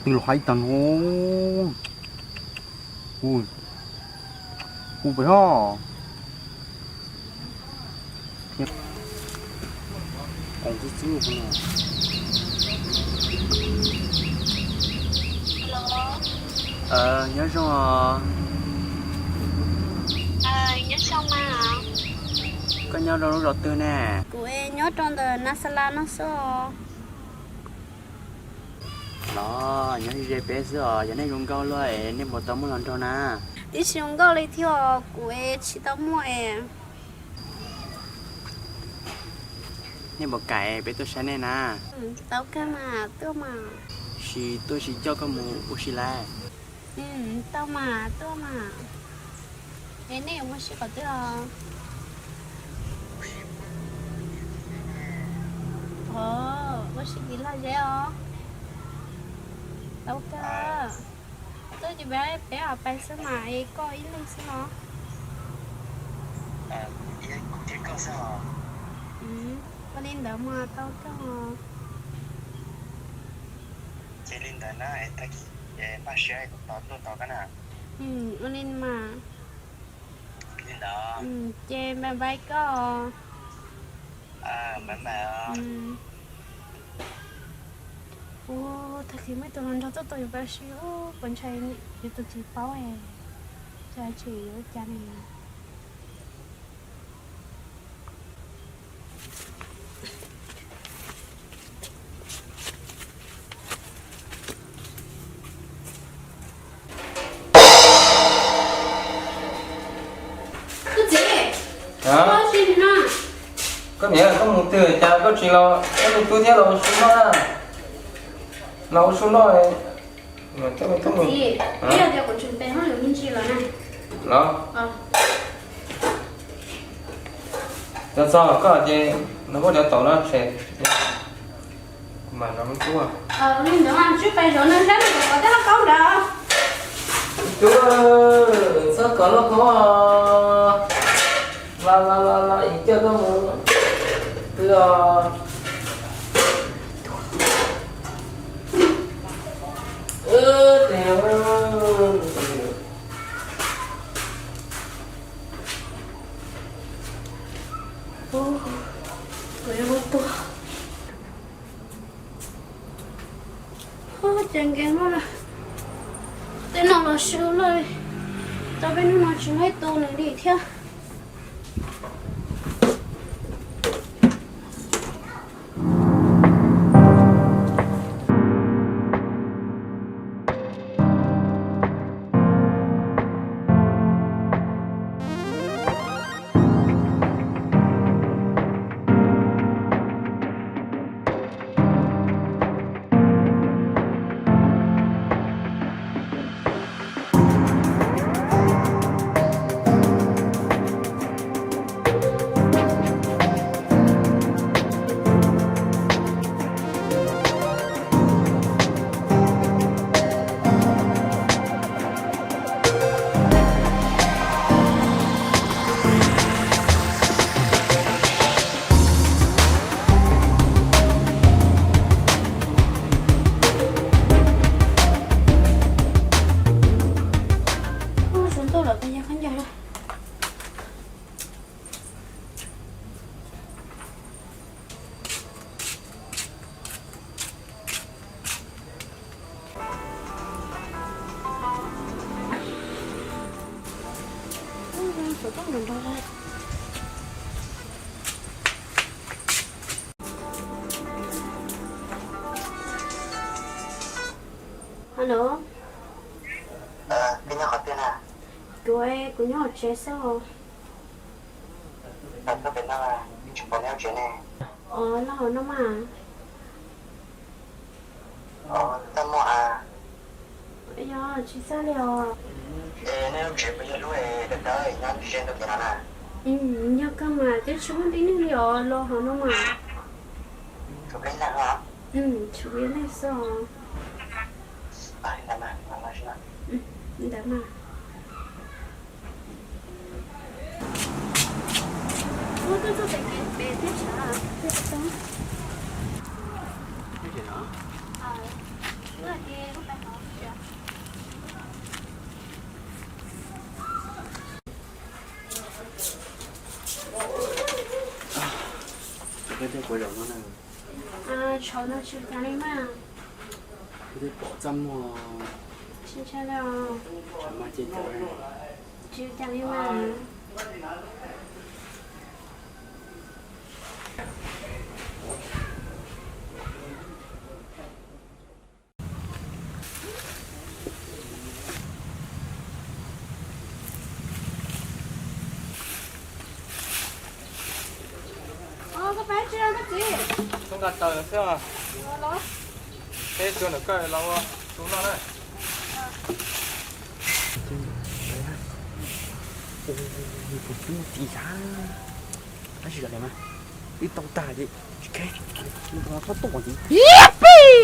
Twb los hais tag no. Hu pem ho. Nyob zoo os. Koj nyob rau lub zos twg ne? Kuv nyob rau ntawm Nas Xas Las no xwb os. Los nyob ze peb xwb os, yog nej zoo nkauj luaj es nej puas tau muaj hluas nraug na? Twb tsis zoo nkauj li thiab os, kuv tsis tau muaj es. Nej puas kam peb tuaj saib nej na? Tau kawg mas, tuaj mas. Sis tuaj sis coj koj mus ua si lawm. Tau mas, tuaj mas. Es nej ua si qhov twg os? Ua si tim laj zeb os. Tau kawg. Tuaj ces peb, peb pais xwb mas es koj ib leeg xwb no. Ua li ntawd mas tau kawg. Ua li mas. Ces bye bye koj. Ua, tag kis muaj tus hluas nraug tuaj tos yus pab sib ub, puas ntshai yus tus txiv paub es, tsis yuav cas li. Koj txiv, koj niam koj mus twg cas koj tsis los, koj tus tub thiab los ua su noj na. Los ua su noj. Koj txiv, ib yam tias kuv tseem pem hauj lwm me ntsis los na. Los. Cov txog koj ces nws muab cov taum no tshem, kuv mam zov lub tub. Li ntawd mas tswb pais zov nws saib nws kom tej lauj kaub nrad. Tub, txhob kom lauj kaub os. Los los los los, es coj koj mus pw os. Kuv yuav muab tua. Ces nkees no lawm, tej no los swb lawm, tau peb hnub no tsis muaj ib tug nws li thiab. Ub, tsaus ntuj lawm, peb yog khaub ncaws lawm. Alo. Kuv, kuv nyob hauv tsev xwb os. Os, los hauv no mas. Yog tsis txawj li os. Yog kawg mas, twb tsis muaj tib neeg li os, los hauv no mas. Tshuav peb leeg xwb os. Ntawd mas. Ua koj txoj pem kev pem thiab tsam. Wb hais tias wb pais Coj kuv zaum no na. Tshauv no tsis ua cas li mas. Kuv twb pom txaj muag. Tsis ntshai li os. Tsis ua cas li mas. Koj pab tsi koj txiv? Tub nqa taws xwb os. Peb tuaj ntawm koj los ua tu noj na. Tus tub ti yam, tab sis zoo li mas twb tau tag ces tsis khe, txhob tuaj ntxiv. Yippee!